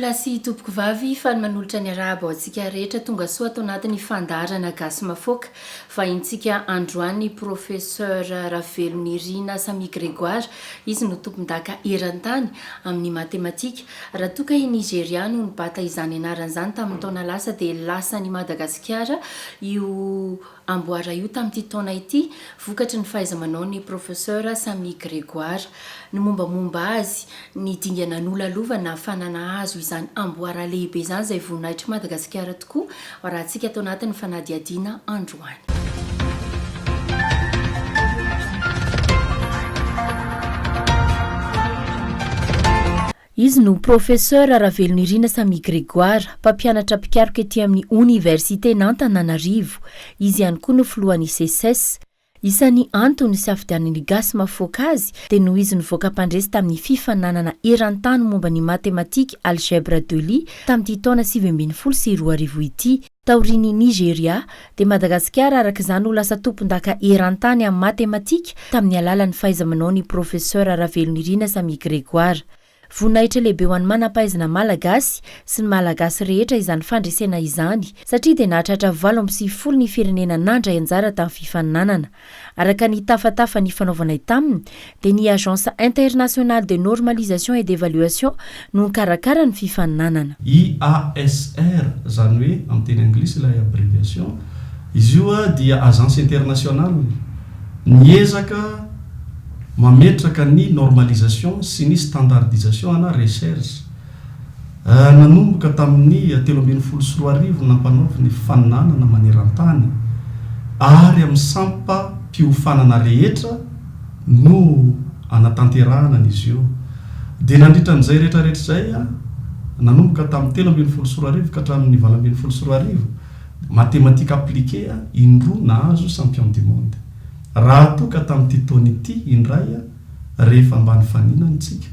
Tompokolahy sy tompokovavy, faly manolotra ny arahaba ho antsika rehetra tonga soa ato anatin'ny fandaharana Gasy Mafoaka. Vahintsika androany ny Professeur Ravelonirina Samia Grégoire, izy no tompondaka eran-tany amin'ny matematika. Raha toa ka i Nigeria no nibata izany anarana izany tamin'ny taona lasa dia lasan'i Madagasikara io amboara io tamin'ity taona ity vokatry ny fahaiza-manaon'ny Professeur Samia Grégoire. Ny mombamomba azy, ny dingana nolalovana nahafahana nahazo izany amboara lehibe izany izay voninahitr'i Madagasikara tokoa rahantsika ato anatin'ny fanadihadiana androany. Izy no Professeur Ravelonirina Samia Grégoire, mpampianatra mpikaroka ety amin'ny Oniversiten'Antananarivo. Izy ihany koa no filohan'ny SECES. Isan'ny antony nisafidianan'ny Gasy Mafoaka azy dia noho izy nivoaka mpandresy tamin'ny fifaninanana eran-tany momba ny matematika Algèbre de Lie tamin'ity taona 2019 ity. Taorian'i Nigeria, dia Madagasikara araka izany no lasa tompondaka eran-tany amin'ny matematika tamin'ny alalan'ny fahaiza-manaon'ny Professeur Ravelonirina Samia Grégoire. Voninahitra lehibe ho an'ny manam-pahaizana malagasy sy ny Malagasy rehetra izany fandresena izany satria dia nahatratra 98 ny firenena nandray anjara tamin'ny fifaninanana. Araka ny tafatafa nifanaovanay taminy dia ny Agence Internationale de Normalisation et d'Evaluation no nikarakara ny fifaninanana. IASR, izany hoe amin'ny teny anglisy ilay abbreviation, izy io dia agence internationale miezaka mametraka ny normalisation sy ny standardisation ana recherche. Nanomboka tamin'ny 2013 nampanaoviny fifaninanana maneran-tany ary amin'ny sampam-piofanana rehetra no anatanterahana an'izy io. Dia nandritra an'izay rehetra rehetra izay, nanomboka tamin'ny 2013 ka hatramin'ny 2018, mathématiques appliquées indroa nahazo champion du monde. Raha toa ka tamin'ity taona ity indray rehefa mba nifaninana isika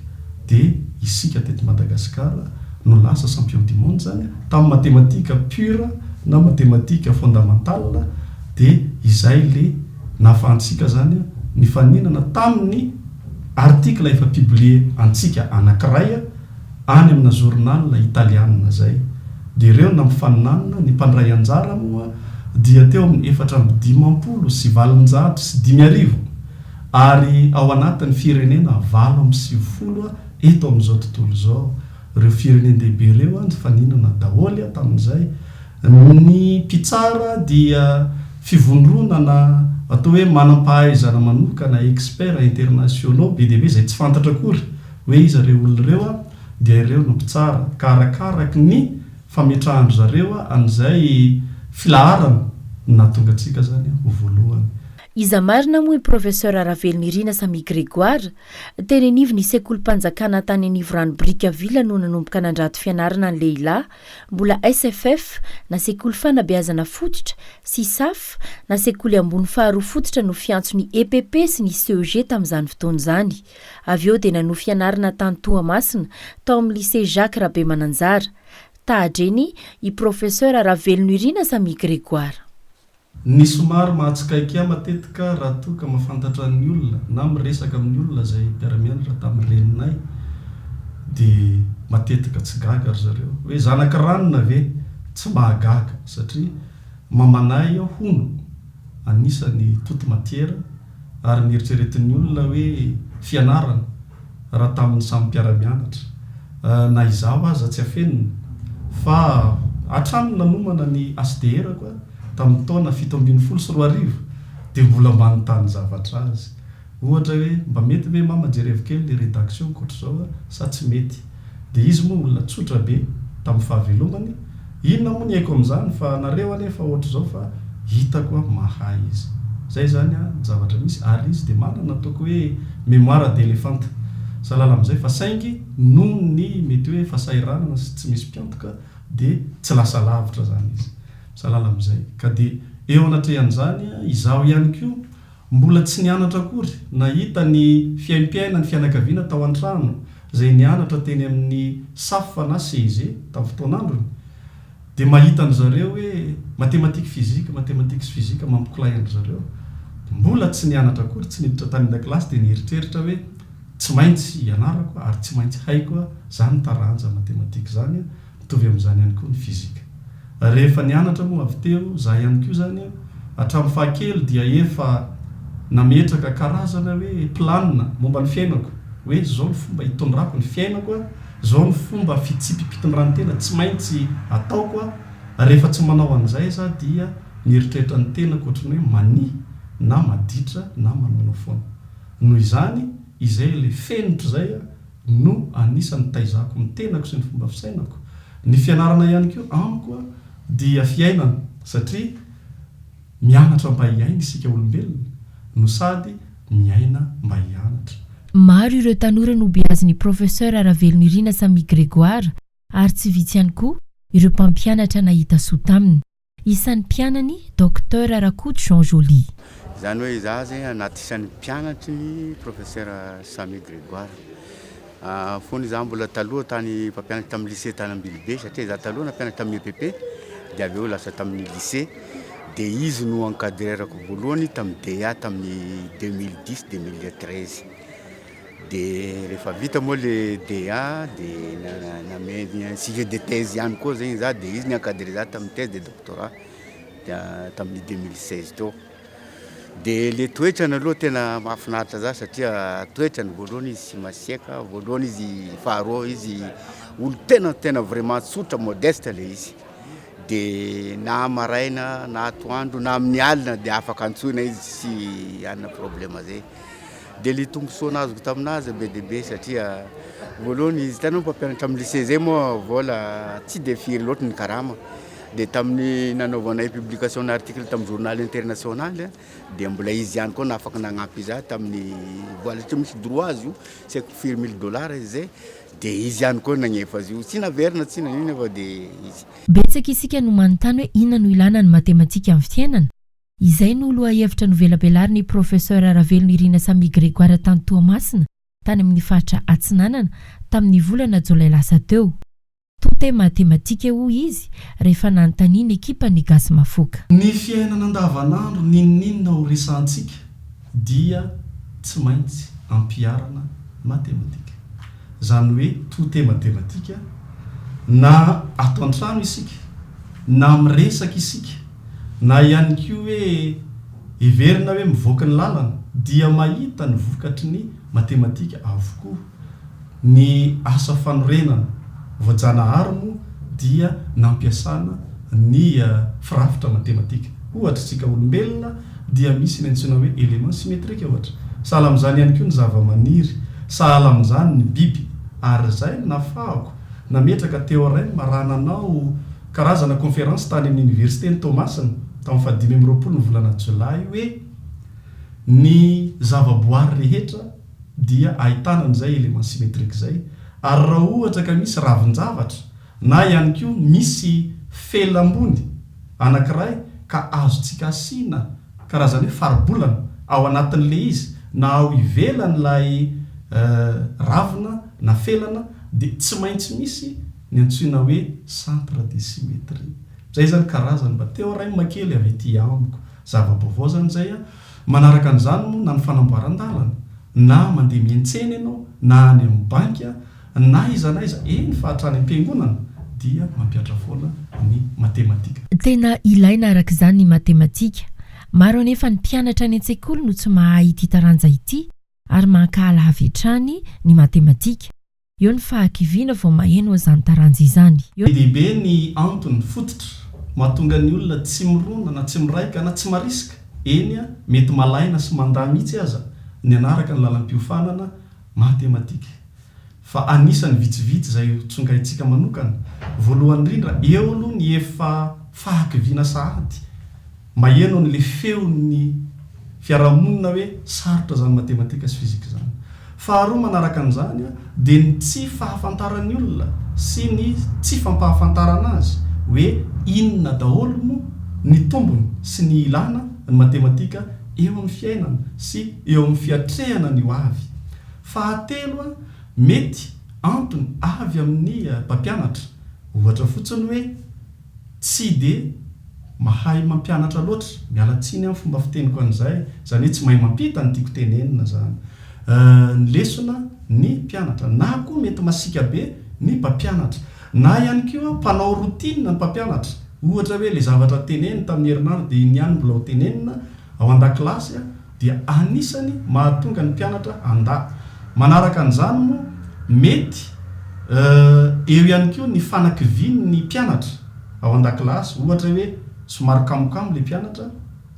dia isika teto Madagasikara no lasa champion du monde izany tamin'ny matematika pure na matematika fondamentale dia izay le nahafahantsika izany nifaninana tamin'ny article efa publier antsika anakiray any amina journal italiana zay dia ireo nampifaninanina ny mpandray anjara moa dia teo amin'ny 5854 ary ao anatin'ny firenena 98 eto amin'izao tontolo izao ireo firenen-dehibe ireo nifaninana daholo tamin'izay ny mpitsara dia fivondronana atao hoe manam-pahaizana manokana experts internationaux be dia be izay tsy fantatra akory Hoe iza ireo olona ireo a? Dia ireo no mpitsara, ka arakaraky ny fametrahan-dry zareo an'izay filaharana no nahatonga antsika zany ho voalohany. Iza marina moa i Professeur Ravelonirina Samia Grégoire? Teny anivon'ny sekolim-panjakana tany Anivorano Brickaville no nanomboka nandrato fianarana ny lehilahy, mbola SFF na sekoly fanabeazana fototra sy saf na sekoly ambony faharoa fototra no fiantso ny EPP sy ny CEG tamin'izany fotoana izany. Avy eo dia nanohy fianarana tany Toamasina, tao amin'ny Lycée Jacques Rabemananjara. Tahadreny i Professeur Ravelonirina Samia Grégoire. Ny somary mahatsikaiky ahy matetika raha toa ka mahafantatra ny olona na miresaka amin'ny olona izay mpiara-mianatra tamin'ny reninay dia matetika tsy gaga ry zareo hoe zanak'i ranona ve? Tsy mahagaga satria mamanay aho hono anisan'ny toute matière ary neritreretin'ny olona hoe fianarana raha tamin'ny samy mpiara-mianatra. Na izaho aza tsy afenina fa hatramin'ny nanomana ny HDR-ko tamin'ny taona 2017 dia mbola manontany zavatra azy. Ohatra hoe mba mety ve mama jerevo kely le rédaction ohatr'izao sa tsy mety. Dia izy moa olona tsotra be tamin'ny fahavelomany, inona moa ny haiko amin'izany fa nareo anefa ohatr'izao fa hitako aho mahay izy. Zay izany ny zavatra misy ary izy dia manana ataoko hoe mémoire d'éléphant sahala amin'izay fa saingy noho ny mety hoe fahasahiranana sy tsy misy mpiantoka dia tsy lasa lavitra izany izy sahala amin'izay ka dia eo anatrehan'izany izaho ihany koa Mbola tsy nianatra akory, nahita ny fiaimpiainan'ny fianakaviana tao an-trano izay nianatra teny amin'ny saf na CEG tamin'ny fotoan'androny, dia mahita an-dry zareo hoe mathématique physique, mathématique sy physique mampikolay an-dry zareo. Mbola tsy nianatra akory, tsy niditra tany an-dakilasy dia nieritreritra hoe. tsy maintsy ianarako ary tsy maintsy haiko izany taranja matematika izany, mitovy amin'izany ihany koa ny fizika. Rehefa nianatra moa avy teo, za ihany koa izany hatramin'ny fahakely dia efa nametraka karazana hoe planina momba ny fiainako, hoe izao ny fomba hitondrako ny fiainako, izao ny fomba fitsipi-pitondran-tena tsy maintsy ataoko, rehefa tsy manao an'izay za dia mieritreritra ny tenako ohatran'ny hoe mania na maditra na manaonao foana. Noho izany, izay ilay fenitra izay no anisan'ny nitaizako ny tenako sy ny fomba fisainako. Ny fianarana ihany koa amiko dia fiainana satria mianatra mba hiaina isika olombelona no sady miaina mba hianatra. Maro ireo tanora nobeazin'ny Professeur Ravelonirina Sammy Grégoire ary tsy vitsy ihany koa ireo mpampianatra nahita soa taminy. Isan'ny mpianany, Docteur Rakoto Jean Joly. Izany hoe izaho zay anaty isan'ny mpianatry ny Professeur Sammy Grégoire. Fony izaho mbola taloha tany mpampianatra tamin'ny lycée tany Ambilobe satria izaho taloha nampianatra tamin'ny EPP dia avy eo lasa tamin'ny lycée dia izy no encadreur-ko voalohany tamin'ny DA tamin'ny 2010 2013. De rehefa vita moa le DA de nameny sujet de thèse ihany koa zegny za de izy ni-encadrer za tamin'ny thèse de doctorat tamin'ny 2016 teo. De le toetrany aloha tena mahafinaritra za satria toetrany voalohany izy tsy masiaka, voalohany izy faharoa izy olo tena tena vraiment tsotra modeste le izy. De na maraina na atoandro na amin'ny alina de afaka antsoina izy tsy hanana problème zay. Dia le tombontsoa nazoko taminazy be dia be satria voalohany izy hitanao mpampianatra amin'ny lycée zay moa vola tsy dia firy loatra ny karama dia tamin'ny nanaovanay publication ny article tamin'ny journal international dia mbola izy ihany koa no afaka nagnampy za tamin'ny vola satria misy droit azy io tsy haiko firy mille dollars izy zay dia izy ihany koa nagnefa azy io tsy naverina tsy naninona fa dia izy. Betsaka isika no manontany hoe inona no ilana ny matematika amin'ny fiainana? Izay no lohahevitra novelabelarin'ny Professeur Ravelonirina Sammy Grégoire tany Toamasina, tany amin'ny faritra Atsinanana, tamin'ny volana jolay lasa teo. Tout est mathématique hoy izy, rehefa nanontanian'ny ekipan'ny Gasy Mafoka. Ny fiainana andavanandro n'inon'inona ho resahantsika dia tsy maintsy ampiharana matematika. Izany hoe tout est mathématique na ato an-trano isika na miresaka isika na ihany koa hoe heverina hoe mivoaka ny lalana dia mahita ny vokatry ny matematika avokoa. Ny asa fanorenana voajanahary moa dia nampiasana ny firafitra matematika. Ohatra, isika olombelona dia misy ny antsoina hoe élément symétrique ohatra. Sahala amin'izany ihany koa ny zavamaniry, sahala amin'izany ny biby. Ary izay no nahafahako nametraka théorème raha nanao karazana conférence tany amin'ny Université-n'i Toamasina tamin'ny faha 25 ny volana jolay hoe ny zavaboary rehetra dia ahitana an'izay élément symétrique izay ary raha ohatra ka misy ravin-javatra na ihany koa misy fela ambony anankiray ka azontsika asiana karazana hoe faribolana ao anatin'ilay izy na ao ivelan'ilay ravina na felana dia tsy maintsy misy ny antsoina hoe centre de symétrie. Izay izany karazany mba théorème kely avy ety amiko. Zava-baovao izany izay an. Manaraka an'izany moa na ny fanamboaran-dalana, na mandeha miantsena ianao, na any amin'ny banky, na aiza na aiza, eny fa hatrany am-piangonana dia mampihatra foana ny matematika. Tena ilaina araka izany ny matematika. Maro anefa ny mpianatra any an-tsekoly no tsy mahay ity taranja ity ary mankahala avy hatrany ny matematika. Eo ny fahakiviana vao maheno an'izany taranja izany. Be dia be ny antony fototra mahatonga ny olona tsy mirona na tsy miraika na tsy marisika, eny mety malaina sy mandà mihitsy aza ny hanaraka ny lalam-piofanana matematika. Fa anisan'ny vitsivitsy izay ho tsongaintsika manokana, voalohany indrindra, eo aloha ny efa fahakiviana sahady Maheno an'ilay feon'ny fiarahamonina hoe sarotra izany matematika sy fizika izany. Faharoa manaraka an'izany dia ny tsy fahafantaran'ny olona sy ny tsy fampahafantarana azy hoe inona daholo moa ny tombony sy ny ilana ny matematika eo amin'ny fiainana sy eo amin'ny fiatrehana ny ho avy. Fahatelo mety antony avy amin'ny mpampianatra, ohatra fotsiny hoe tsy dia mahay mampianatra loatra, miala tsiny amin'ny fomba fiteniko an'izay, izany hoe tsy mahay mampita ny tiako tenenina izany. Ny lesona ny mpianatra na koa mety masiaka be ny mpampianatra na ihany koa mpanao routine ny mpampianatra ohatra hoe le zavatra teneniny tamin'ny herinandro dia iny ihany mbola ho tenenina ao an-dakilasy dia anisany mahatonga ny mpianatra handà. Manaraka an'izany moa mety eo ihany koa ny fanakivian'ny mpianatra ao an-dakilasy ohatra hoe somary kamokamo le mpianatra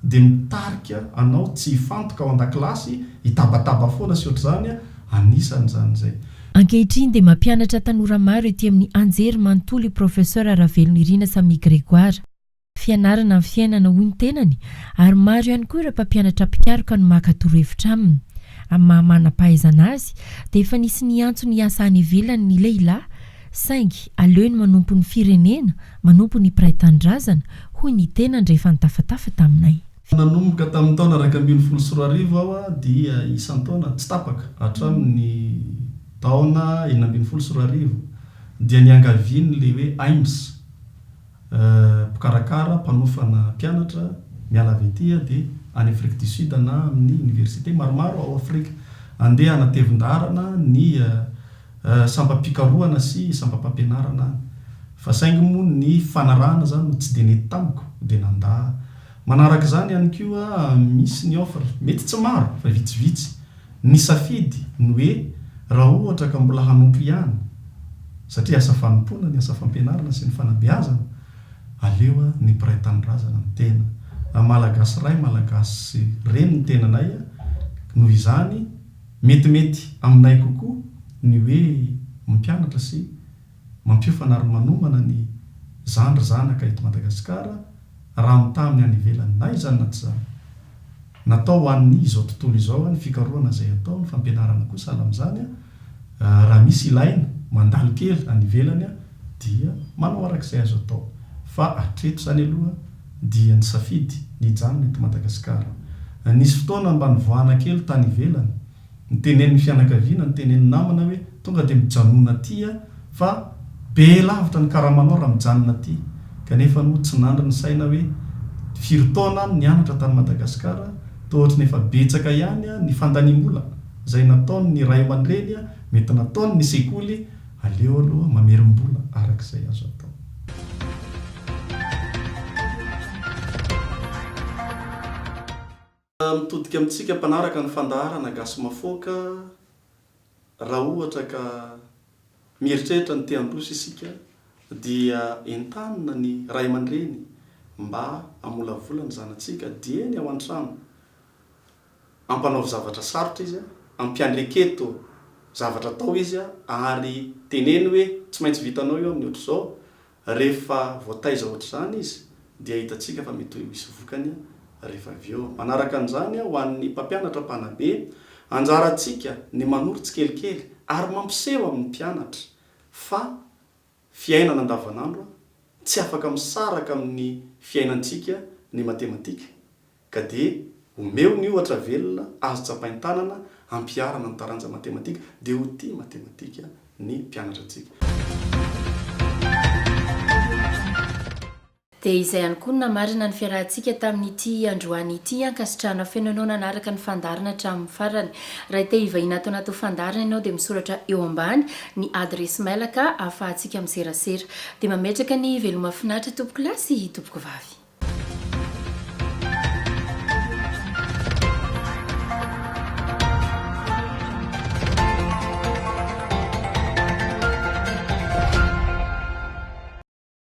dia mitarika anao tsy hifantoka ao an-dakilasy, hitabataba foana sy ohatr'izany, anisan'izany izay. Ankehitriny dia mampianatra tanora maro ety amin'ny Anjery manontolo i Professeur Ravelonirina Samia Grégoire. Fianarana ny fiainana hoy ny tenany ary maro ihany koa ireo mpampianatra mpikaroka no maka torohevitra aminy. Amin'ny maha manam-pahaizana azy dia efa nisy niantso ny hiasa any ivelany ny lehilahy saingy aleony manompo ny firenena, manompo ny mpiray tanindrazana, hoy ny tenany rehefa nitafatafa taminay. Nanomboka tamin'ny taona 2011 aho dia isan-taona tsy tapaka hatramin'ny taona 2016 dia niangavian'ilay hoe AIMS, mpikarakara, mpanofana mpianatra miala avy aty dia any Afrique du Sud na amin'ny université maromaro ao Afrika andeha hanatevin-daharana ny sampam-pikarohana sy sampam-pampianarana any. Fa saingy moa ny fanarahana izany no tsy dia nety tamiko dia nandà aho. Manaraka izany ihany koa misy ny offre, mety tsy maro fa vitsivitsy, ny safidy ny hoe raha ohatra ka mbola hanompo ihany satria asa fanompoana ny asa fampianarana sy ny fanabeazana, aleo ny mpiray tanindrazana ny tena. Malagasy ray, Malagasy reny ny tenanay, noho izany metimety aminay kokoa ny hoe mampianatra sy mampiofana ary manomana ny zandry zanaka eto Madagasikara raha mitaha amin'ny any ivelany na izany na tsy izany. Natao ho an'ny izao tontolo izao ny fikarohana izay atao, ny fampianarana koa sahala amin'izany, raha misy ilaina mandalo kely any ivelany dia manao araka izay azo atao. Fa hatreto izany aloha dia nisafidy ny hijanona eto Madagasikara. Nisy fotoana mba nivoahana kely tany ivelany, Nitenenin'ny fianakaviana, nitenenin'ny namana hoe tonga dia mijanona aty aho fa be lavitra ny karamanao raha mijanona aty. Kanefa moa tsy nandry ny saina hoe firy taona aho no nianatra tany Madagasikara, toa ohatry ny efa betsaka ihany ny fandaniam-bola izay nataon'ny ray aman-dreny, mety nataon'ny sekoly, aleo aloha mamerim-bola araka izay azo atao. Mitodika amintsika mpanaraka ny fandaharana Gasy Mafoaka, raha ohatra ka mieritreritra ny te handroso isika dia entanina ny ray aman-dreny mba hamolavola ny zanatsika dieny ao an-trano. Ampanaovy zavatra sarotra izy, ampiandreketo zavatra atao izy ary teneno hoe tsy maintsy vitanao io amin'ny ohatr'izao Rehefa voataiza ohatr'izany izy dia hitantsika fa mety ho hisy vokany rehefa avy eo. Manaraka an'izany, ho an'ny mpampianatra mpanabe, anjarantsika ny manoro tsikelikely ary mampiseho amin'ny mpianatra fa fiainana andavanandro tsy afaka misaraka amin'ny fiainantsika ny matematika ka dia omeo ny ohatra velona azo tsapain-tanana hampiharana ny taranja matematika dia ho tia matematika ny mpianatra antsika. Dia izay ihany koa no namarana ny fiarahantsika tamin'ity androany ity. Ankasitrahana feno ianao nanaraka ny fandaharana hatramin'ny farany. Raha te hivahiny ato anaty fandaharana ianao dia misoratra eo ambany ny adiresy mailaka ahafahantsika miserasera. Dia mametraka ny veloma finaritra tompokolahy sy tompokovavy.